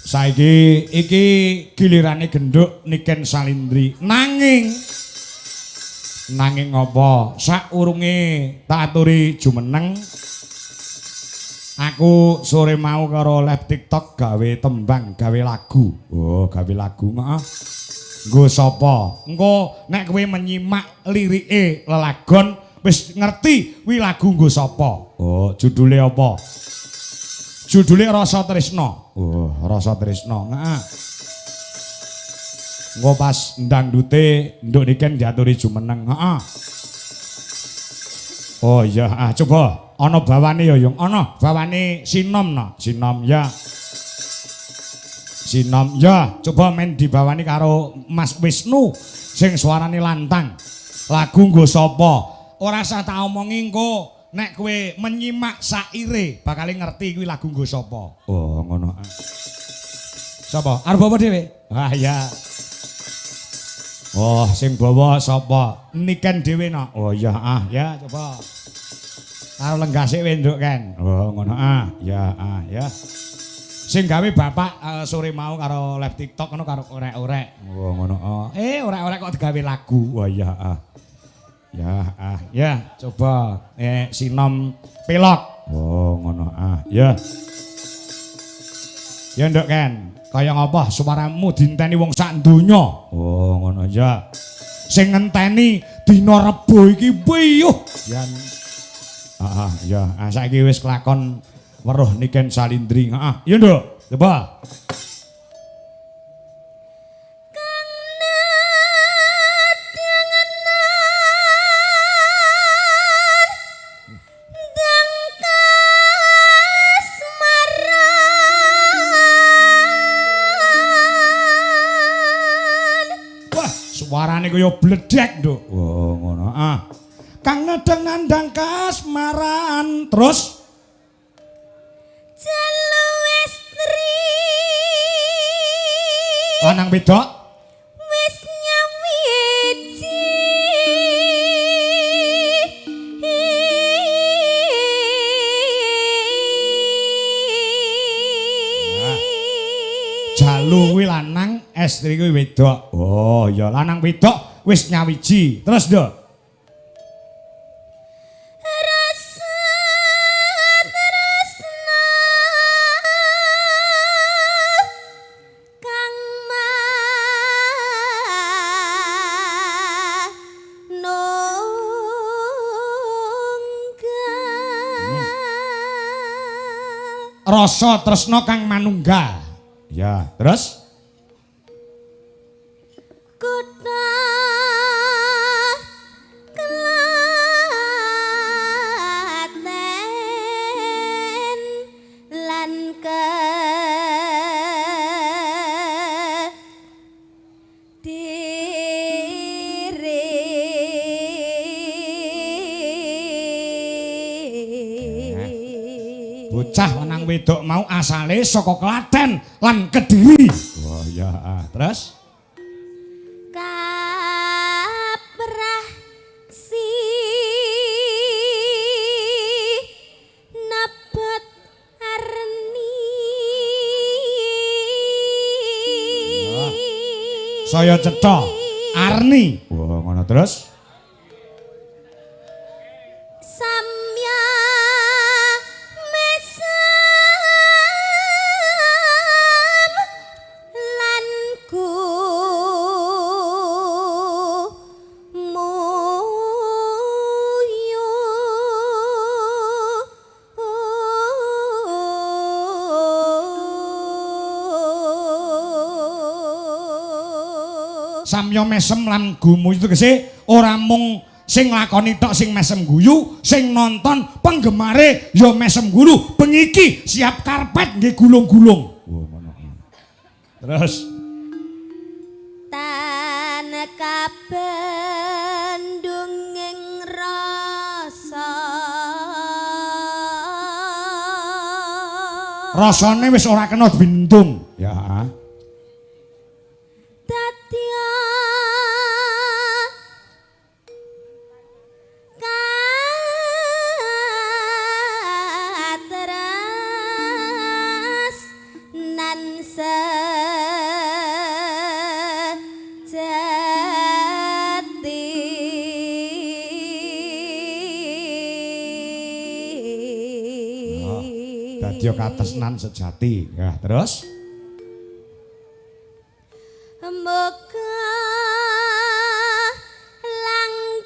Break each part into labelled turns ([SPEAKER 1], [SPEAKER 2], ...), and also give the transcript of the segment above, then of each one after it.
[SPEAKER 1] Saiki iki gilirane genduk Niken Salindri. Nanging nanging apa? Sakurunge tak aturi jumeneng, aku sore mau karo live TikTok gawe tembang, gawe lagu. Oh, gawe lagu, heeh. Nggo sapa? Engko nek kowe menyimak lirike lelagon wis ngerti kuwi lagu nggo sapa. Oh, judule apa? Judule Rasa Tresna. Oh, Rasa Tresna. Heeh. Engko pas ndangdute nduk Niken diaturi jumeneng. Heeh. Oh iya, ah coba ana bawane ya, Yung. Ana bawane sinom no. Sinom ya. Sinom ya, coba men dibawani karo Mas Wisnu sing suarane lantang. Lagu nggo sapa? Ora usah tak omongi engko nek kowe menyimak saire bakal ngerti kuwi lagu nggo sapa. Oh, ngono. Sapa? Arep bawa dhewe? Ah iya. Oh, sing bawa sapa? Niken dhewe no. Oh iya, ah ya coba. Karo lenggah sik nduk Ken. Oh ngono ah. Ya ah ya. Sing gawe bapak sore mau karo live TikTok ngono karo orek-orek. Oh ngono. Oh. Orek-orek kok digawe lagu. Oh iya ah. Ya ah ya coba sinom pelok. Oh ngono ah. Ya. Ya nduk Ken. Kaya ngapa suaramu dienteni wong sak donya. Oh ngono ya. Sing ngenteni dina Rebo iki wiyuh. Jan. Ah ya, ah saiki wis kelakon weruh Niken Salindri. Heeh. Ya nduk, coba.
[SPEAKER 2] Kang nadangenan ndang kasmaran.
[SPEAKER 1] Wah, suarane kaya bledek, Nduk. Oh, ngono. Ah. Kang nedeng nandang kasmaran. Terus
[SPEAKER 2] Jalu estri
[SPEAKER 1] lanang wedok
[SPEAKER 2] wis nyawiji.
[SPEAKER 1] Jalu kuwi lanang, estri kuwi wedok. Oh, ya lanang wedok wis nyawiji. Terus, Nduk.
[SPEAKER 2] Rasa tresna kang manunggal.
[SPEAKER 1] Rasa tresna kang manunggal. Ya, terus
[SPEAKER 2] Kutha Klaten lan Kediri.
[SPEAKER 1] Bocah lanang wedok mau asale saka Klaten lan Kediri. Wah, ya, ah. Terus
[SPEAKER 2] Kaprah si nabat arni.
[SPEAKER 1] Saya cetha Arni. Wah, ngono terus.
[SPEAKER 2] Samya mesem lan gumuyu.
[SPEAKER 1] Samya mesem lan gumuyu tegese ora mung sing nglakoni tok sing mesem guyu, sing nonton penggemare ya mesem guyu. Bengi iki siap karpet nggih gulung-gulung. Wah, ngono. Terus
[SPEAKER 2] Tan kabendunging rasa.
[SPEAKER 1] Rasane wis ora kena dibendung. Ya.
[SPEAKER 2] Dadya katresnan
[SPEAKER 1] Dadi katresnan sejati. Ya, terus
[SPEAKER 2] muga langgeng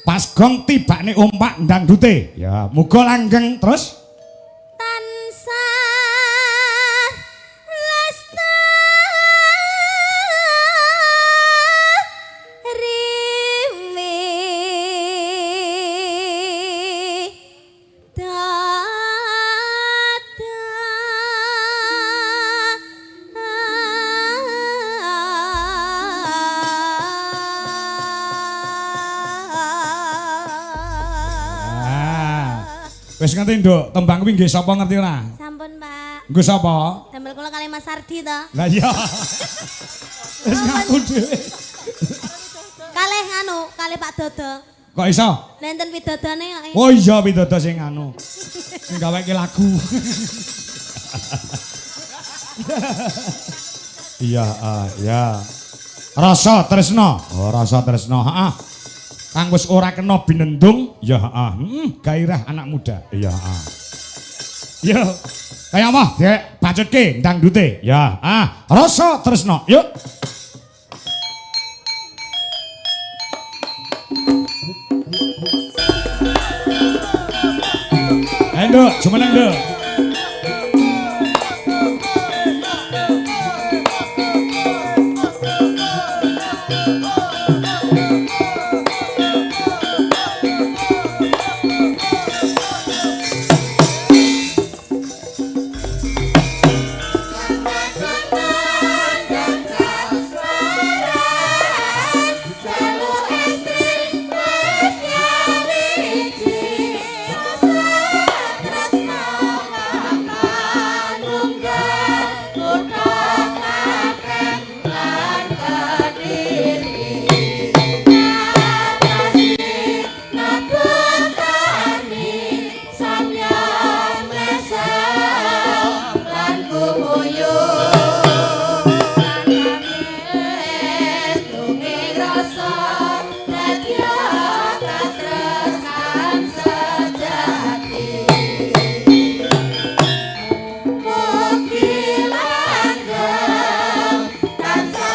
[SPEAKER 1] pas gong tibakne ompak ndangdute. Ya, muga langgeng terus
[SPEAKER 2] tansah lestari
[SPEAKER 1] Wis ngerti, Nduk, tembang kuwi nggih sapa ngerti ora?
[SPEAKER 2] Sampun, Pak.
[SPEAKER 1] Nggo sapa?
[SPEAKER 2] Damel kula kalih Mas Ardi to.
[SPEAKER 1] Lah iya. Wis ngaku dhewe.
[SPEAKER 2] Kalih anu, kalih Pak Dodo.
[SPEAKER 1] Kok iso?
[SPEAKER 2] Nenten pidadane kok.
[SPEAKER 1] Oh iya pidada sing anu. Sing gaweke lagu. Iya, iya. Rasa tresna. Oh, rasa tresna. Heeh. Kang wis ora kena binendung, ya heeh. Gairah anak muda. Iya, heeh. Yo. Kaya apa? Dek, bacutke dangdute. Ya, ah, rasa tresna. Yuk. Ayo, Nduk, jumeneng, Nduk.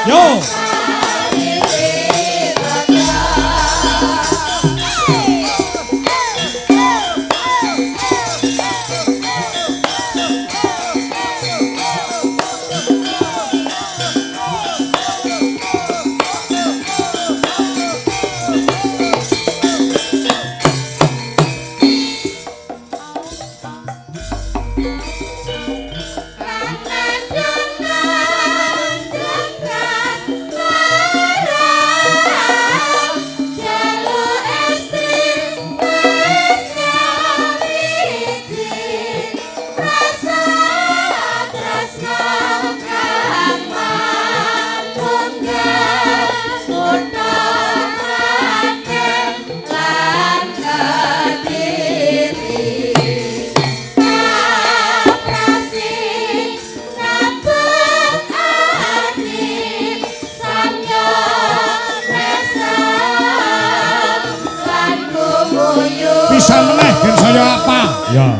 [SPEAKER 1] Yo. Bisa meneh ben saya apa? Ya.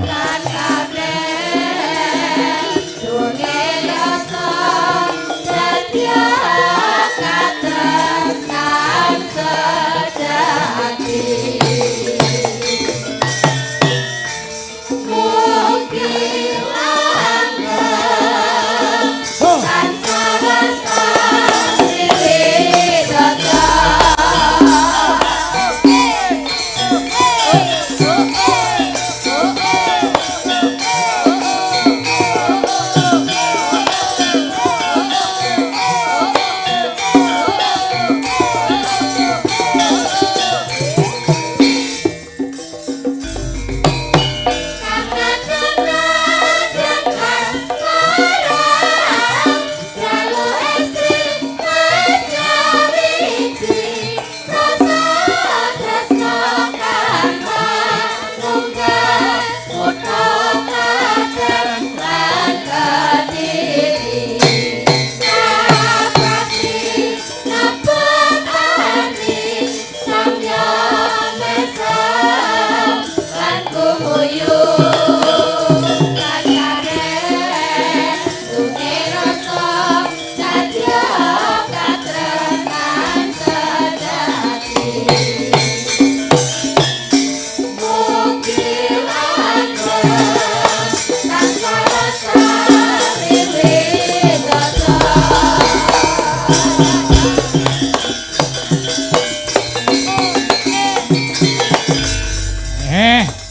[SPEAKER 1] Oh.
[SPEAKER 2] Oh, oh, oh.
[SPEAKER 1] Eh.